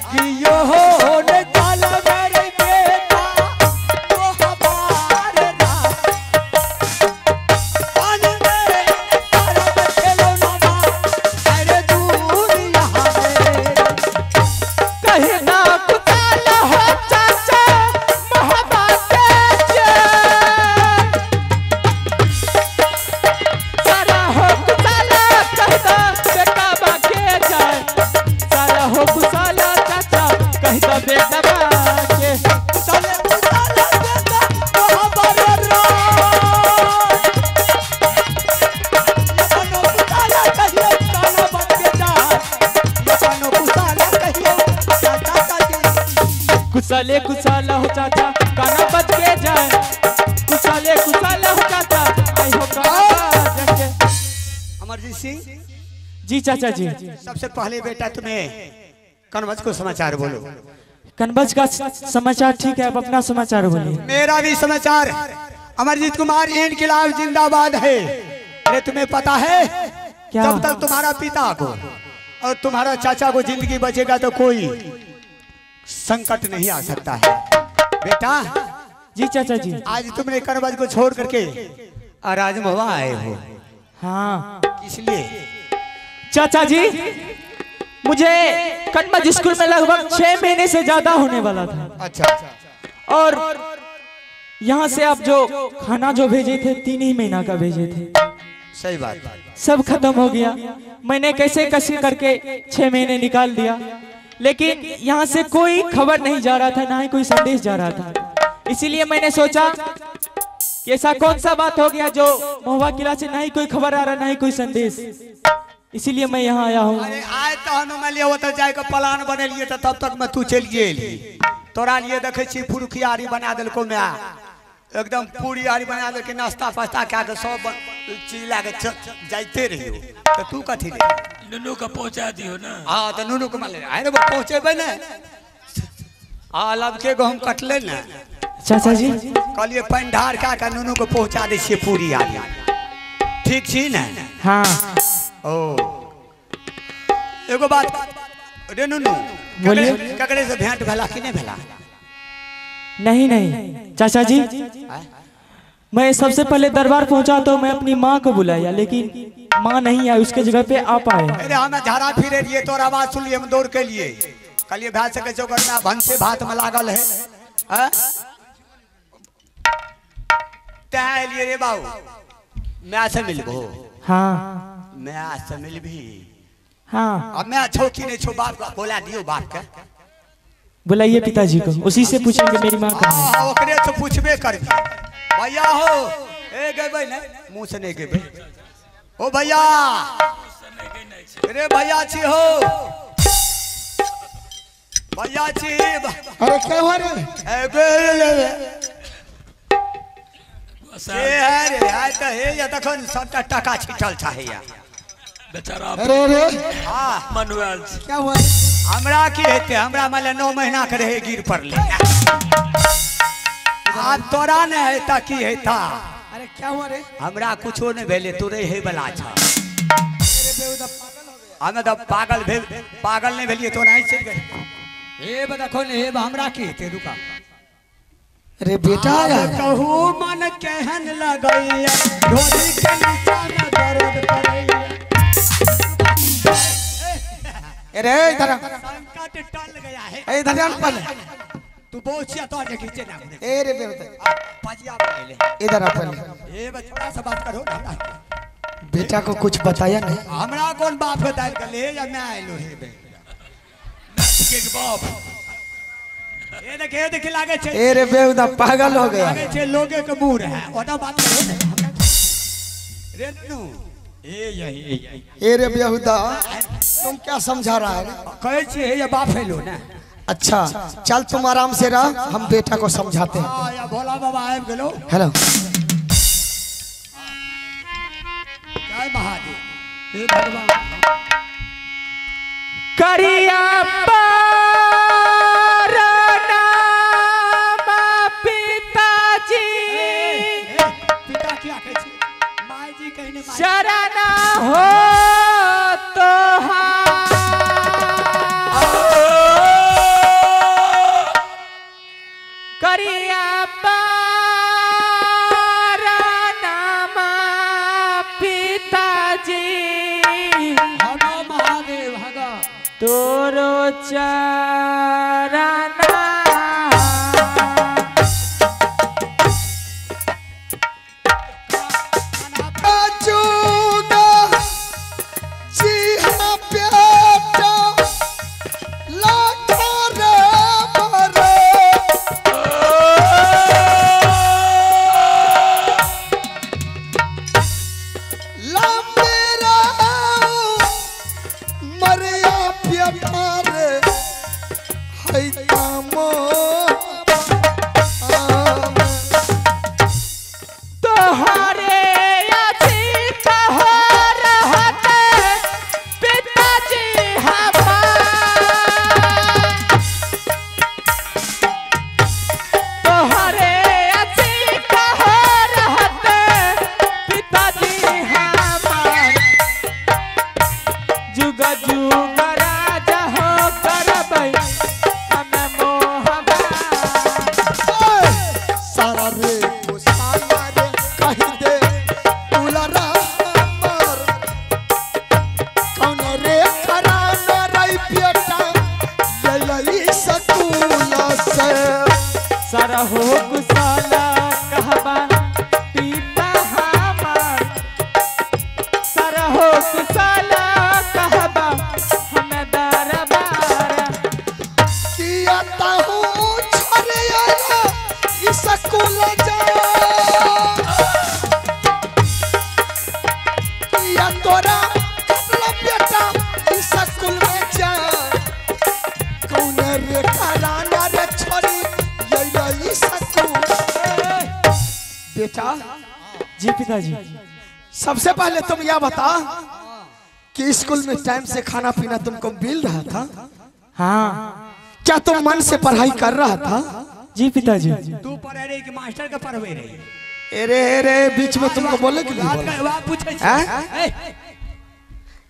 आगियो हो ने चल मेरे बेटा तो हमारे राज पानी में सारा खेलौना अरे दुनिया में कहना कुचाल हो चाचा मोहब्बत के सारा हो कुचाल कहता बेटा बाके जाए सारा हो कुचाल चाचा कहता बेटा बाके कुचाले कुचाले बेटा तो हमारे राज ये कुचाला कहियो काना बन के जाए ये कुचाला कहियो चाचा का कुचाले कुचाला हो चाचा काना बच के जाए कुचाले कुचाला हो चाचा आई हो काना बच के। अमरजीत सिंह जी चाचा जी। सबसे पहले बेटा तुम्हें कनवज को समाचार बोलो। कनवज का समाचार ठीक है, अब अपना समाचार बोलिए। मेरा भी समाचार अमरजीत कुमार इनकलाब जिंदाबाद है। अरे तुम्हें पता है क्या? जब तक तुम्हारा पिता को और तुम्हारा चाचा को जिंदगी बचेगा तो कोई संकट नहीं आ सकता है बेटा। जी चाचा जी। आज तुमने कनवज को छोड़ करके राजमहवा आए हो। हाँ इसलिए चाचा जी मुझे कनवज स्कूल में लगभग 6 महीने से ज्यादा होने वाला था। अच्छा। और यहाँ से आप जो खाना जो भेजे थे 3 ही महीना का भेजे थे। सही बात। सब खत्म हो गया। मैंने कैसे कैसे करके 6 महीने निकाल दिया, लेकिन यहाँ से कोई खबर नहीं जा रहा था, ना ही कोई संदेश जा रहा था। इसीलिए मैंने सोचा कि ऐसा कौन सा बात हो गया जो महुआ किला से ना ही कोई खबर आ रहा, ना ही कोई संदेश, इसीलिए मैं यहाँ आया हूँ। अरे आए तो हम मान लिया ओतऽ जाके प्लान बनेलिए तो तब तक मैं तू चलि गेली। तोरा लिए देखै छी पुरुखिया आरी बना देलको my, एकदम पूरी आरी बना देलकै, नाश्ता पास्ता कए के सब चीज लए के जाइते रहियो। तो तू कथी ले नुनू के पहुंचा दियो ना। हाँ तो नुनू के मान ले आए रे पहुंचेबै ने। आ लबके गहूम कटले ने चाचा जी, कहलिए पानि ढार कए के नुनू के पहुंचा दै छियै पूरी आरी। ठीक छी ने? हाँ। ओ एगो बात रे नुनू, बोलिए। ककरे से भेंट भेला कि नहीं भेला? नहीं नहीं चाचा जी, मैं सबसे पहले दरबार पहुंचा तो मैं अपनी माँ को बुलाया, लेकिन माँ नहीं आई, उसके जगह पे आप आए। अरे हम झाड़ा फिरे रहिए, तोर आवाज सुनलिए, हम दौड़ के लिए कहलिए भए सकै छै ओकर माय भनसे भात में लागल है। तैं एलिए रे बाबू, my से मिलबो? हाँ my से मिलबी? हाँ। अब मैं छौ कि नहीं छौ? बाप का बोला दियो, बाप के बुलाइए पिताजी को, उसी से पूछेंगे मेरी माँ कहाँ है। हाँ ओकरे से पूछबे करबी। भैया हो ए गेबै ने, मुँह से नहीं गेबै। ओ भैया रे भैया छी हो, भैया छी। अरे क्या हुआ रे? ए गे हे रे आइ तऽ हे या तखन सबटा टका छिटल चाहैया बेचारा। अरे अरे हाँ मनुआल क्या हुआ? हमरा की हेतै, हमरा माने 9 महीना के रहे गिर पड़ले। आब तोरा ने हेता की हेता? अरे क्या हुआ रे? हमरा कुछो नहीं भेले, तू रहे वाला छ। हमे तऽ पागल भेल, पागल नहीं भेलिए तो नहीं चलि गेल। हे देखो ने हे हमरा की हेतै, रुका। अरे बेटा आया। कहू मन केहन लगैया ढोली के नीचा में दर्द करैया। अरे इधर संकट टल गया है। इधर आन पहले। तू बोचिया तो आगे खींचे ना। ए रे बेटा पजिया पहले इधर आ पहले। ए बच्चा से बात करो ना। बेटा को कुछ बताया नहीं? हमरा कौन बाप के दाल के ले या मैं आइलो हे बे के बाप। ए देख ए देख लागे छे। ए रे बेहुदा पागल हो गया। लागे छे लोगे के मुंह है ओटा बात करो ना रे नू। ए यही ए रे बेहुदा तुम क्या समझा रहा है? कहै छी हे बाप हेलो ना। अच्छा चल तुम आराम से रह, हम बेटा को समझाते हैं। हां या भोला बाबा आबि गेलो। हेलो जय महादेव। हे भगवान करिया नाम पिताजी। पिता क्या कहै छी? My जी कहने शरण हो तो। चरना। बेटा जी पिताजी, सबसे पहले तुम यह बता कि स्कूल में टाइम से खाना पीना तुमको मिल रहा था? हाँ। क्या तुम मन से पढ़ाई कर रहा था? जी पिताजी। तू पढ़े रही कि मास्टर के पढ़वे रही? अरे अरे बीच में तुमको बोले कि नहीं?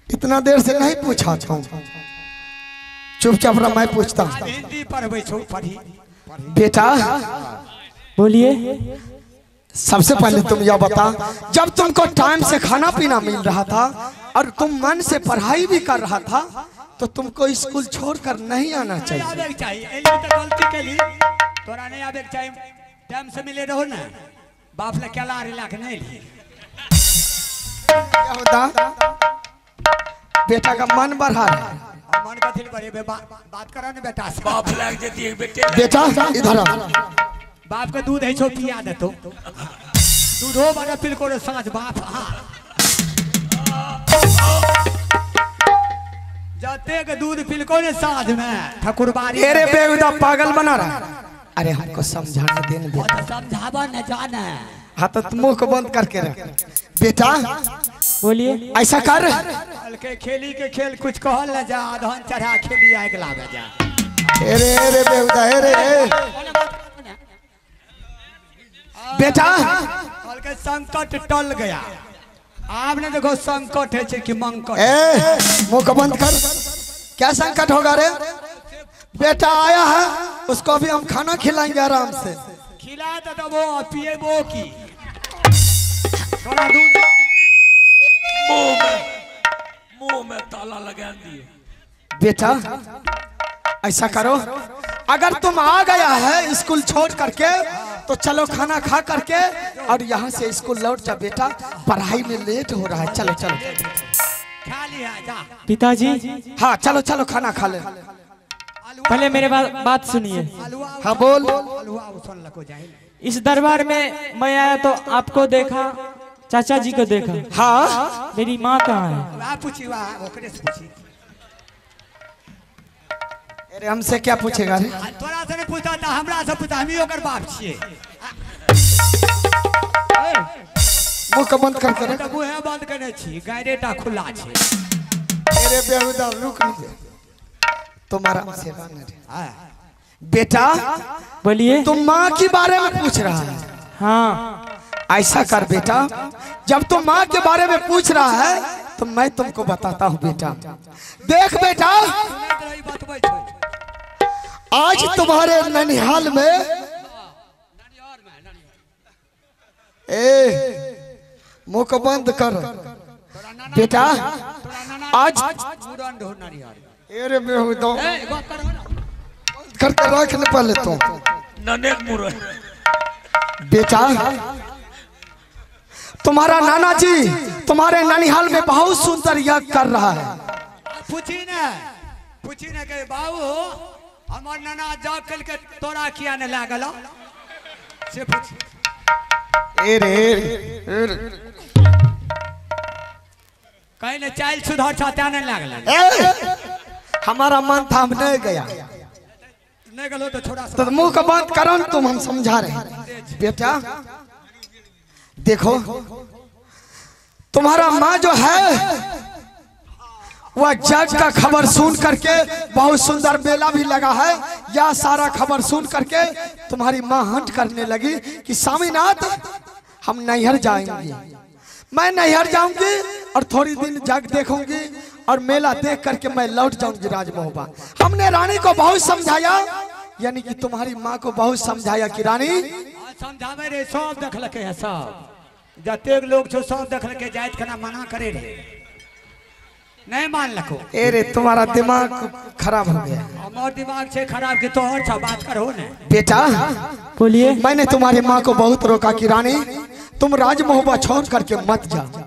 इतना देर से नहीं पूछा था, चुपचाप रहा, मैं पूछता हूँ। बेटा बोलिए। सबसे पहले तुम यह बता, जब तुमको टाइम से खाना पीना मिल रहा था और तुम मन से पढ़ाई भी कर रहा था तो तुमको स्कूल छोड़कर नहीं आना चाहिए। तोरा नहीं आवे के चाहिए, टाइम से मिले रहो ना, बाप ले केला लाख नहीं लिए। क्या होता, बेटा का मन बढ़ा रहा है। मन कथी बढ़े, बात करा ना बेटा से। बाप लाग जती है बेटे। बेटा इधर आ, बाप के दूध है छो पिया देतो, दूधो बड़ा पिलको रे साँझ बाप। हाँ जते के दूध पिलको रे साँझ में ठकुरबारी। अरे बेहुदा पागल बना रहा। अरे हमको समझाने देने दे। तो समझावा न जाने। हाँ तो मुंह को बंद करके रख। बेटा बोलिए। ऐसा कर, के खेली के खेल कुछ कहल न जा, अधन चढ़ा खेली आग लागे जा। अरे अरे बेहुदा अरे बेटा के संकट टल गया। आपने देखो संकट है कि मंकट। ए मुंह को बंद कर। क्या संकट होगा रे? बेटा आया है, उसको भी हम खाना खिलाएंगे आराम से। खिला तो वो पिए वो की थोड़ा दूध मुंह में ताला लगा दिए। बेटा ऐसा करो, अगर तुम आ गया है स्कूल छोड़ करके तो चलो खाना खा करके और यहाँ से स्कूल लौट जा बेटा, पढ़ाई में लेट हो रहा है। चलो चलो खा लिया जा। पिताजी हाँ चलो चलो खाना खा ले। पहले मेरे बात सुनिए। हाँ बोल। इस दरबार में मैं आया तो आपको देखा, चाचा जी को देखा। हाँ मेरी माँ कहाँ है? अरे हमसे क्या पूछेगा रे? तोरा से नहीं पूछता था, हमरा से पूछता, हम ही ओकर बाप छिए। मुंह के बंद कर कर। मुंह बंद करने छी, गायरेटा खुला छै। अरे बेहुदा रुक नहीं, तुम्हारा से रे। बेटा बोलिए। तुम माँ के बारे में पूछ रहा है? हाँ ऐसा कर बेटा, जब तुम माँ के बारे में पूछ रहा है तो मैं तुमको बताता हूँ बेटा। देख बेटा, आज तुम्हारे ननिहाल में ए मुंह को बंद कर बेटा। आज ए रे बेहुदो करके रख ले पहले तो ननेक मुर। बेटा तुम्हारा नाना जी तुम्हारे ननिहाल में बहुत सुंदर यज्ञ कर रहा है। पूछी ना के बाबू हमार नाना जग कल के तोरा किया न लागल से पूछी। ए रे ए रे कहीं ने चाइल सुधार छाता न लागल। हमारा मन था हम नहीं गया, नहीं गलो तो छोड़ा तो मुंह का बात करो तुम, हम समझा रहे हैं। बेटा देखो तुम्हारा माँ जो है वह जग का खबर सुन करके बहुत सुंदर मेला भी लगा है, यह सारा खबर सुन करके तुम्हारी माँ हंट करने लगी कि स्वामीनाथ हम नैहर जाएंगे, मैं नैहर जाऊंगी और थोड़ी दिन जग देखूंगी और मेला देख करके मैं लौट जाऊंगी राजमहोबा। हमने रानी को बहुत समझाया, यानी कि तुम्हारी माँ को बहुत समझाया कि रानी समझावे रे सब देखलके है, सब जतेक लोग छो सब देखलके जाइत खाना मना करे रे नहीं मान लको। ए रे तुम्हारा दिमाग खराब हो गया। हमार दिमाग से खराब के तो और बात करो ने। बेटा बोलिए। मैंने तुम्हारी माँ को बहुत रोका कि रानी तुम राजमहोबा छोड़ करके मत जाओ,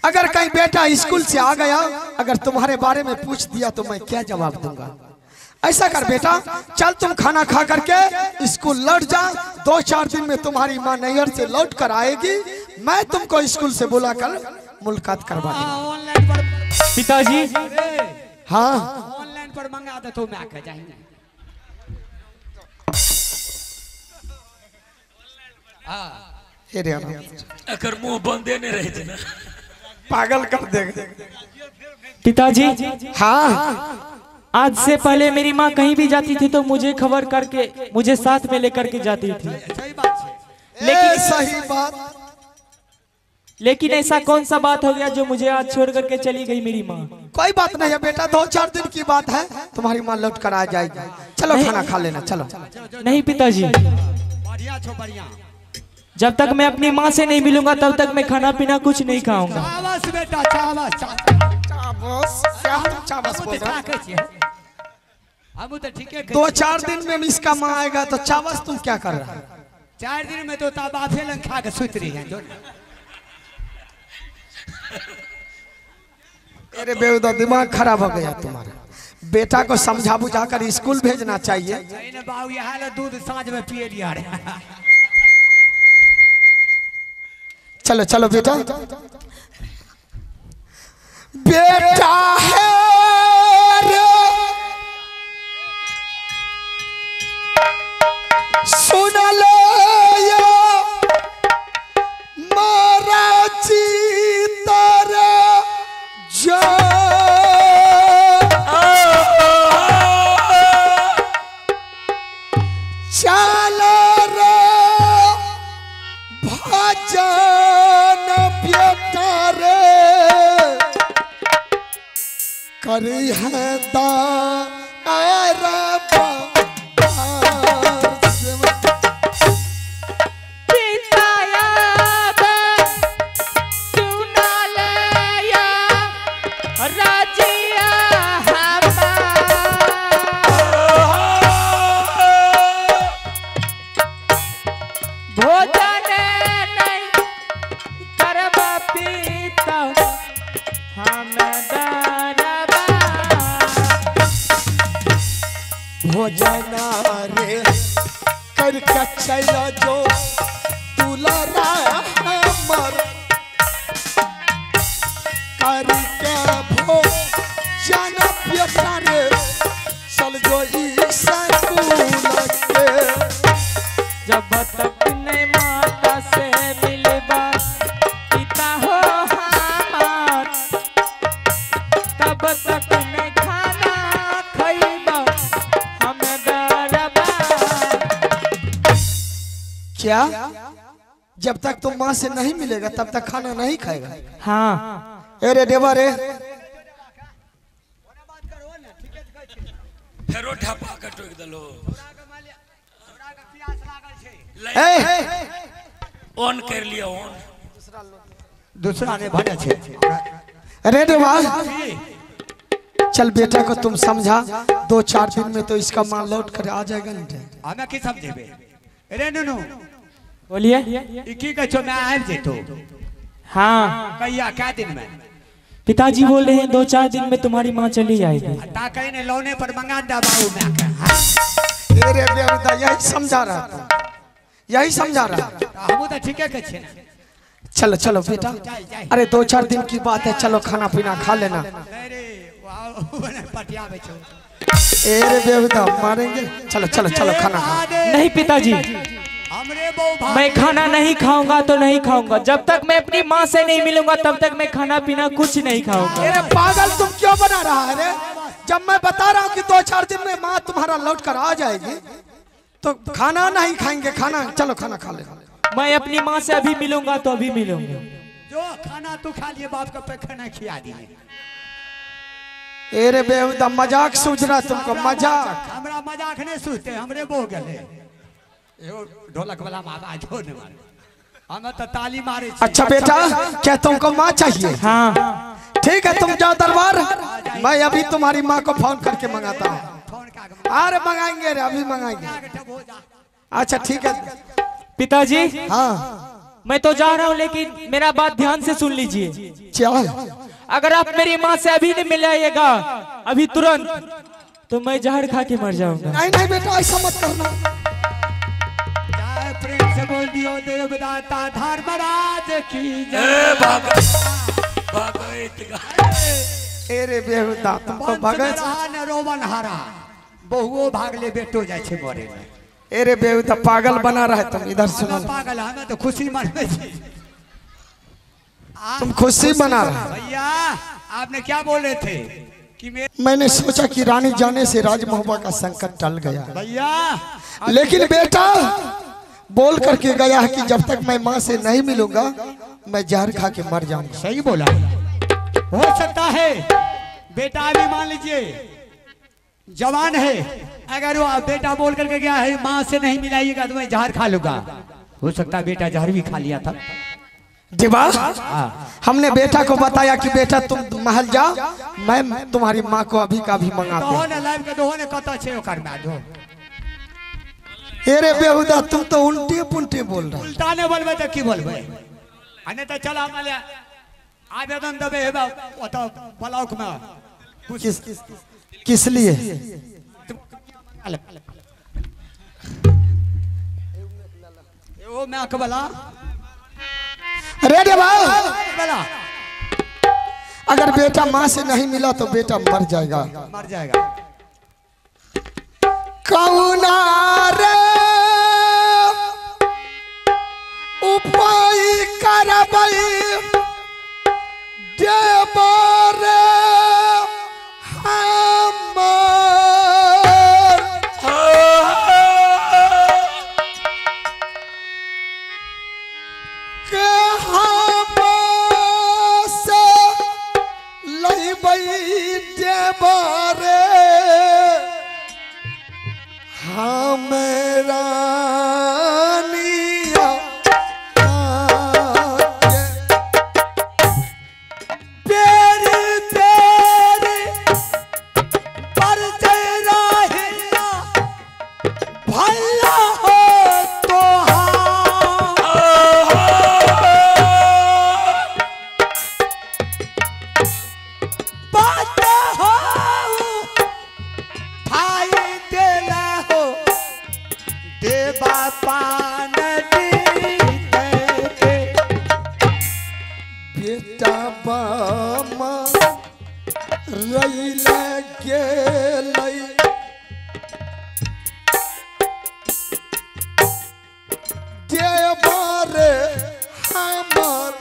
अगर कहीं बेटा स्कूल से आ गया अगर तुम्हारे बारे में पूछ दिया तो मैं क्या जवाब दूंगा। ऐसा कर बेटा चल तुम खाना खा करके स्कूल लौट जा, 2-4 दिन में तुम्हारी माँ नैहर से लौट कर आएगी, मैं तुमको स्कूल से बुला कर मुलाकात करवा दूंगा। पिताजी हाँ ऑनलाइन पर मंगा दे तो मैं आके जाएंगे। अगर मुंह बंदे नहीं रहे ना पागल कर देगा। पिताजी हाँ आज से पहले मेरी माँ कहीं भी जाती थी तो मुझे खबर करके मुझे साथ में लेकर के जाती थी, लेकिन सही बात, लेकिन ऐसा कौन सा बात हो गया जो मुझे आज छोड़ करके चली गई मेरी माँ। कोई बात नहीं है बेटा, 2-4 दिन की बात है, तुम्हारी माँ लौट कर आ जाएगी। चलो खाना खा लेना। चलो नहीं पिताजी, जब तक मैं अपनी माँ से नहीं मिलूंगा तब तक मैं खाना पीना कुछ नहीं खाऊंगा। चावस बेटा चावस चावस 2-4 दिन में इसका माँ आएगा तो चावस तुम क्या कर रहा है? 4 दिन में तो बाफे लंग खा के सुत रही है। अरे बेहुदा दिमाग खराब हो गया तुम्हारा। बेटा को समझा बुझा कर स्कूल भेजना चाहिए। दूध साँझ में पिए लिया। चलो चलो बेटा। बेटा है रे सुन ले मारा चीतर जो चल रे भजन बेटा रे करी है दारा भोजना रे करके चला जो दुलारा हमर करके भोजन बेटा रे चल जो स्कूल के। जब तक नहीं माता से मिलबा पिता हो हमार तब तक नहीं खाना खइबा हम दरबा। क्या जब तक तुम माँ से नहीं मिलेगा तब तक खाना नहीं खाएगा? हाँ। अरे देवा रे ऑन कर लिया ऑन दूसरा ने भरे छे। अरे देवा चल बेटा को तुम समझा, 2-4 दिन में तो इसका माँ लौट कर आ जाएगा ना। हमें की समझेबे रे नुनू? बोलिए। की कहै छौ, मैं आबि जेतौ? हाँ। कहिया, क्या दिन में? पिताजी बोल रहे हैं 2-4 दिन में तुम्हारी माँ चली जाएगी। ता कहीं ने लौने पर मंगा दे बाबू मैं के। अरे बेटा यही समझा रहा था, यही समझा रहा। हमू तो ठीके कहै छियै ना। चलो चलो बेटा, अरे 2-4 दिन की बात है, चलो खाना पीना खा लेना। अरे बेटा मारेंगे, चलो चलो चलो खाना खा। नहीं पिताजी, मैं खाना नहीं खाऊंगा तो नहीं खाऊंगा, जब तक मैं अपनी माँ से नहीं मिलूंगा तब तक मैं खाना पीना कुछ नहीं खाऊंगा। अरे पागल तुम क्यों बना रहा है रे? जब मैं बता रहा हूँ कि 2-4 दिन में माँ तुम्हारा लौट कर आ जाएगी तो खाना नहीं खाएंगे, खाना चलो खाना खा ले। मैं अपनी माँ से अभी मिलूंगा तो अभी मिलूंगा। जो खाना तू खा लिए, बाप का पैखाना खिला दिए। अरे बेहुदा मजाक सूझ रहा तुमको, मजाक। हमरा मजाक नहीं सूझते, हमरे बो गए ढोलक वाला आवाज हो नहीं मारे, हम तो ताली मारे। अच्छा बेटा, क्या तुमको माँ चाहिए? हाँ। ठीक है तुम जाओ दरबार, मैं अभी तुम्हारी माँ को फोन करके मंगाता हूँ। अरे मंगाएंगे रे, अभी मंगाएंगे। अच्छा ठीक है पिताजी। हाँ मैं तो जा रहा हूँ, लेकिन मेरा बात ध्यान से सुन लीजिए। चल। अगर आप मेरी माँ से अभी नहीं मिलाइएगा अभी तुरंत, तो मैं जहर खा के मर जाऊंगा। नहीं नहीं बेटा ऐसा मत करना। प्रेम से बोल दियो देवदाता धर्मराज की जय। अरे बेहुदा तुम तो भगत रोवन हारा, बहुओ भाग ले बेटो जाय छे मरे। अरे बेहुदा पागल बना रहा है तुम, इधर सुनो। पागल हमें तो खुशी मनबै छी, तुम खुशी मना रहा। भैया आपने क्या बोल रहे थे कि मैंने सोचा कि रानी जाने से राजमहुआ का संकट टल गया भैया, लेकिन बेटा बोल करके गया है कि जब तक मैं माँ से नहीं मिलूंगा मैं जहर खा के मर जाऊंगा। सही बोला। हो सकता है बेटा अभी मान लीजिए जवान है, अगर वो बेटा बोल करके गया है माँ से नहीं मिलाइएगा तो मैं जहर खा लूंगा, हो सकता है बेटा जहर भी खा लिया था। देवा हमने बेटा को बताया कि बेटा तुम महल जाओ, मैं तुम्हारी माँ को अभी का भी मंगाता हूं। अरे बेहुदा तुम तो उल्टे पुल्टे बोल रहे। उल्टा ने बोलबे त की बोलबे? अने त चल हम आवेदन देबे हेबा ओत ब्लॉक में। किस किस लिए? ओ मैं वाला। अरे देवा अगर बेटा माँ से नहीं मिला तो बेटा मर जाएगा, मर जाएगा। कौना रे उपाय करबई देबो रे हमर, के हम से लइबई देबो रे हमरा निया। पेरी पेरी पर रहिया भला हो तो बात हो भाई देला हो देवा पान दीते। बेटा बामा रैल गेलै देवा रे हमर,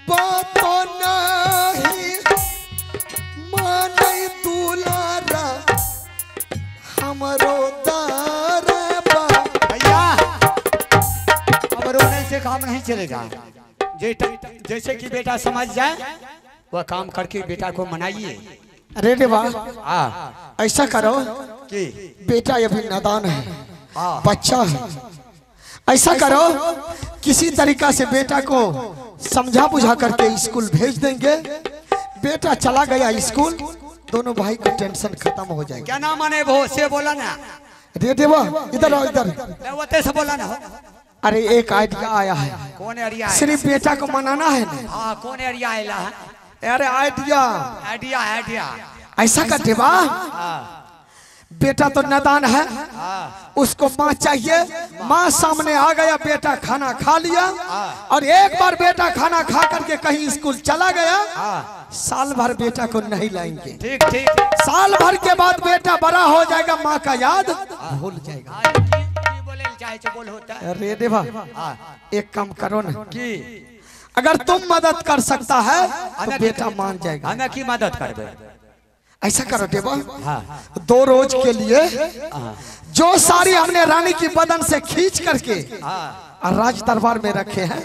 बात नहीं मानै दुलारा हमरो दारबा। भैया अब रोने से काम नहीं चलेगा, जैसे कि बेटा समझ जाए वह काम करके बेटा को मनाइए। अरे देवा ऐसा करो कि बेटा अभी नादान है, बच्चा है, ऐसा करो, किसी तरीका से बेटा को समझा बुझा करके स्कूल भेज देंगे। बेटा चला गया स्कूल, दोनों भाई का टेंशन खत्म हो जाएगा। क्या नाम माने वो से बोला ना रे देवा, इधर आओ इधर। मैं से बोला ना। अरे एक आइडिया आया है। कौन एरिया? सिर्फ बेटा को मनाना है ना। हाँ कौन एरिया आया है? अरे आइडिया आइडिया आइडिया। ऐसा कर देवा, बेटा तो नादान है, उसको माँ चाहिए। माँ सामने आ गया, बेटा खाना खा लिया, और एक बार बेटा खाना खा करके कहीं स्कूल चला गया, साल भर बेटा को नहीं लाएंगे। ठीक ठीक। साल भर के बाद बेटा बड़ा हो जाएगा, माँ का याद भूल जाएगा। अरे देवा एक काम करो ना, अगर तुम मदद कर सकता है तो बेटा मान जाएगा। हमें की मदद कर? ऐसा करो देवा, 2 रोज के लिए जो साड़ी हमने रानी की बदन से खींच करके और राज दरबार में रखे हैं,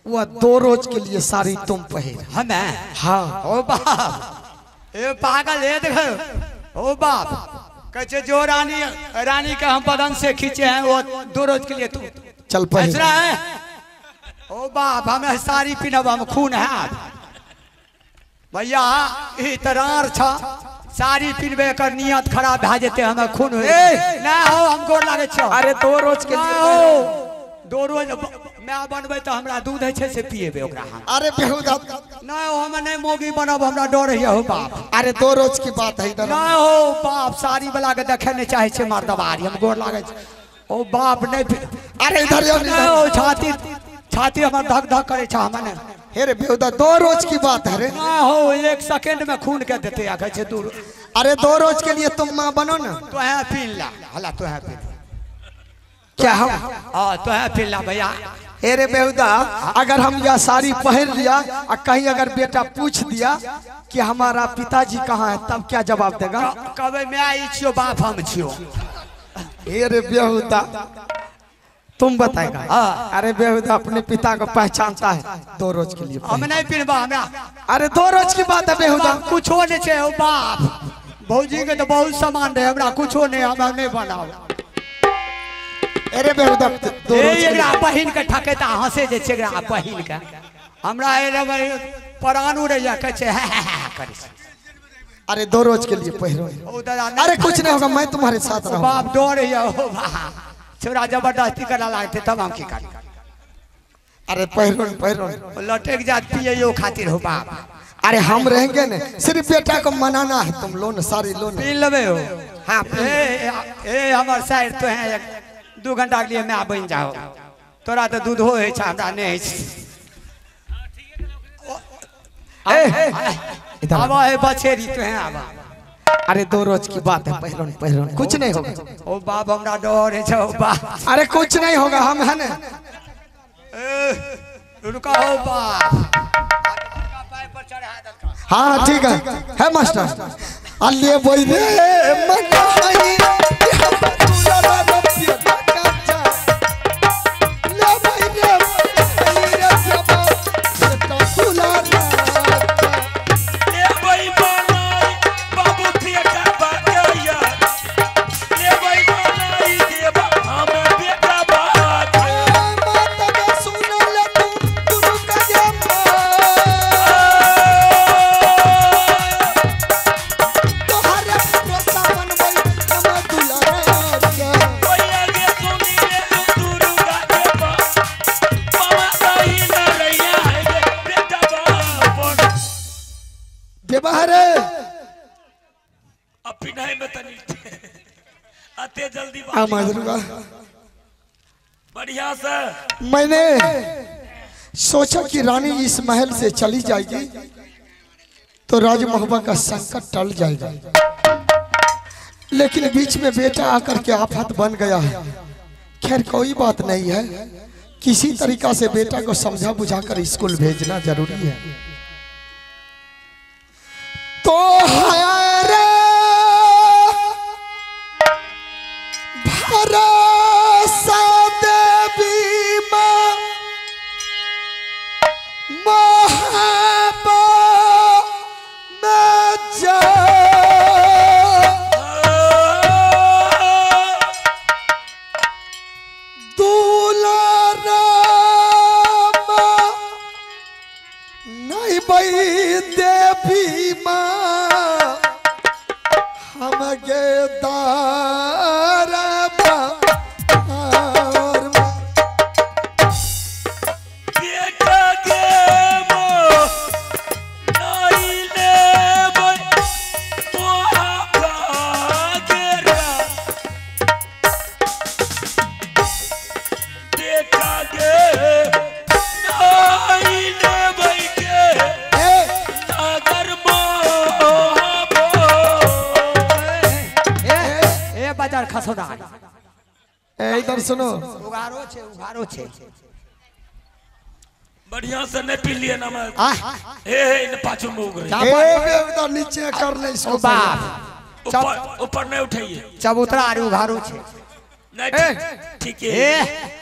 वह 2 रोज के लिए साड़ी तुम पहन। हमें? हाँ। ओ बाप, ए पागल है देखो। ओ बाप कहे जो रानी रानी का हम बदन से खींचे हैं वो 2 रोज के लिए तुम चल पहन है। ओ बाप हमें साड़ी पहनब, हम खून है भैया इतरार छा, साड़ी पीनबे कर नियत खराब भए जेते, हमें खून हो ना हो, हम गोर लागे छो। अरे 2 रोज के लिए हो, 2 रोज मैं बनबे तो हमरा दूध है से पिएबे ओकरा। अरे बेहुदा ना हो, हम नहीं मोगी बनब, हमरा डर है हो बाप। अरे 2 रोज की बात है इधर। ना हो बाप, साड़ी वाला के देखे नहीं चाहे छे मर्दवारी, हम गोर लागे छे। ओ बाप नहीं। अरे इधर हो, छाती छाती हमर धक धक करे छा हमने। हे रे बेहुदा 2 रोज की बात है रे। ना हो, 1 सेकंड में खून के देते आ कहै दूर। अरे 2 रोज के लिए तुम माँ बनो ना। तो है पीन ला हला, तो है पीन क्या हम? हाँ तो है पीन ला भैया। हे रे बेहुदा, अगर हम यह साड़ी पहन लिया और कहीं अगर बेटा पूछ दिया कि हमारा पिताजी कहाँ है, तब क्या जवाब देगा? कबे मैं आई छियो बाप हम छियो। हे रे बेहुदा तुम बताएगा। अरे बेहुदा अपने पिता को पहचानता है। 2 रोज के लिए हम नहीं पीनबा हमरा। अरे 2 रोज की बात है बेहुदा। कुछो नहीं छे बाप, भौजी के तो बहुत सामान रहे, हमरा कुछो नहीं, हमरा नहीं बनाओ। अरे बेहुदा 2 रोज के लिए बहिन के ठकेता हंसे जे छे बहिन के, हमरा परानू रहिया कहै छे करे। अरे 2 रोज के लिए पहिरो। अरे कुछ नहीं होगा, मैं तुम्हारे साथ रहूंगा। बाप डर है हो बाप, छोरा जबरदस्ती करा लागते तब हम की करी। अरे पहिरो पहिरो लटक जात पिए खातिर हो बाप। अरे हम रहेंगे ना, सिर्फ बेटा को मनाना है। तुम लोन सारी लोन पी लेबे हो। हाँ ए हमर साइड तो है, 2 घंटा के लिए मैं बन जाओ। तोरा तो दूध हो है, हमरा नहीं है। इधर आवा है बछेरी तो है आवा। अरे 2 रोज की बात है, पहिरो पहिरो कुछ नहीं होगा। ओ बाप हमरा डर है ओ बाप। अरे कुछ नहीं होगा, हम है ना। रुका हो बाप। हाँ ठीक है मास्टर। अल्ले बोई रे मनाई बढ़िया से। मैंने सोचा कि रानी इस महल से चली जाएगी तो राजमहबा का संकट टल जाएगा, लेकिन बीच में बेटा आकर के आफत बन गया है। खैर कोई बात नहीं है, किसी तरीका से बेटा को समझा बुझाकर स्कूल भेजना जरूरी है। तो रे भरोसा देवी माँ मोहब्बत में जा दूल्हा हम गे दार बेटा गे मो नहीं लेबै मोहा बेटा गे नहीं लेबै के नगर मोहबो। ए बाजार खसोदा इधर सुनो उघारो छे उघारो छे बढ़िया से नहीं पी लिए ना मैं हे हे इन पाछू में उगरे ए नीचे कर ले इसको बाप ऊपर ऊपर नहीं उठाइए चबूतरा आर उघारो छे नहीं ठीक है। ए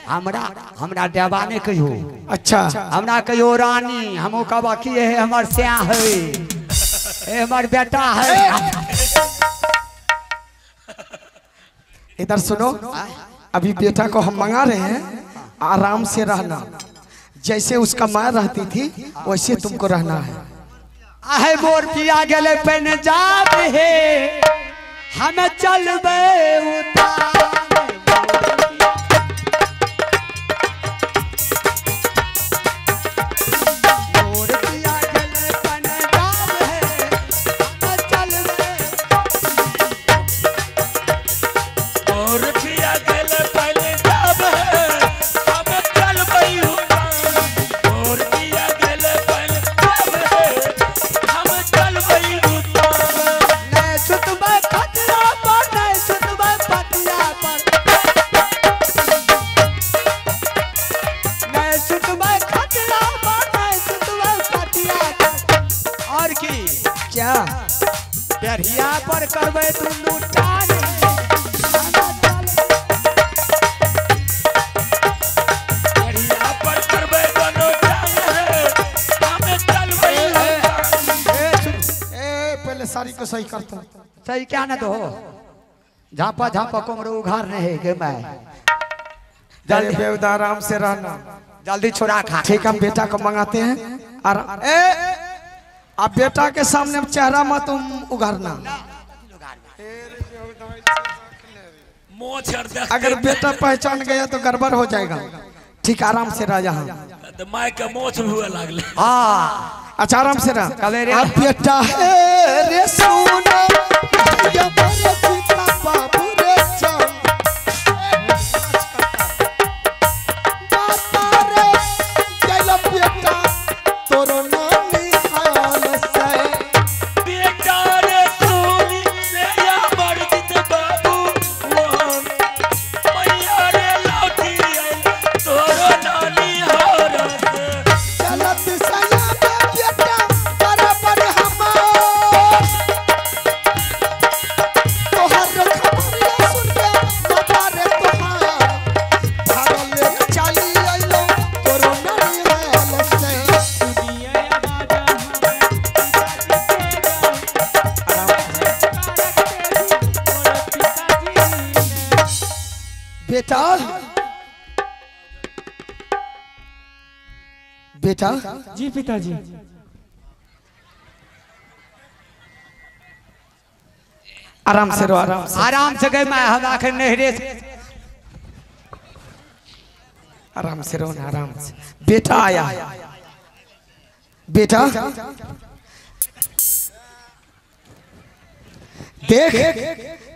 हमरा हमरा देवा ने कहियो। अच्छा हमरा कहियो रानी हम कहबा की है हमर स्या है ए हमर बेटा है। इधर सुनो अभी बेटा को हम मंगा रहे हैं, आराम से रहना, जैसे उसका माँ रहती थी वैसे तुमको रहना है। आहे मोर पिया गेले पंजाब हे हम चलबे उतार। मोर पिया गेले पंजाब हे हम चलबे। मोर पिया गेले पंजाब हे हम चलबे उतार। मोर पिया गेले पंजाब हे हम चलबे उतार। नै सुतबे खटिया पर नै सुतबे पटिया पर नै सुतबे खटिया पर नै सुतबे पटिया पर। और की क्या दरिया पर करबे दुनू टान। दरिया पर करबे दोनों टांग है हम चलबे उतार। ए पहले सारी को सही करता। सही क्या ना दो झापा झापा कोमरो उघार नहीं है के मैं जल्दी बेवदा आराम से रहना जल्दी छोड़ा खा। ठीक हम बेटा को मंगाते हैं। आराम ए अब बेटा के सामने चेहरा मत उघारना। अगर बेटा पहचान गया तो गड़बड़ हो जाएगा। ठीक आराम से रह जा। तो my के मोछ हुए लागले। हाँ अच्छा आराम से रह। अब बेटा है रे सोना ये मेरे सीता बाबू रे चल बाबा रे गेल बेटा तोरो नानी हाल से। बेटा रे सुनी ले या मर्जित बाबू मोहन मैया रे लौटी आई तोरो नानी हाल से। चलत सया बेटा बराबर हमार तोहर खबरिया सुन के बाबा रे तोहार भागल चली आइलो तोरो नानी हाल से। बेटा बेटा जी पिताजी। आराम से रहो आराम से आराम से गए मैं हम आखिर नहरे से। आराम से रहो ना आराम से। बेटा आया बेटा देख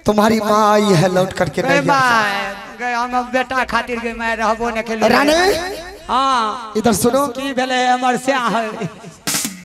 तुम्हारी माँ आई है लौट करके। गए मैं हम बेटा खातिर गए मैं रहबो न खेल। रानी हाँ इधर सुनो की भेले हमर स्या है।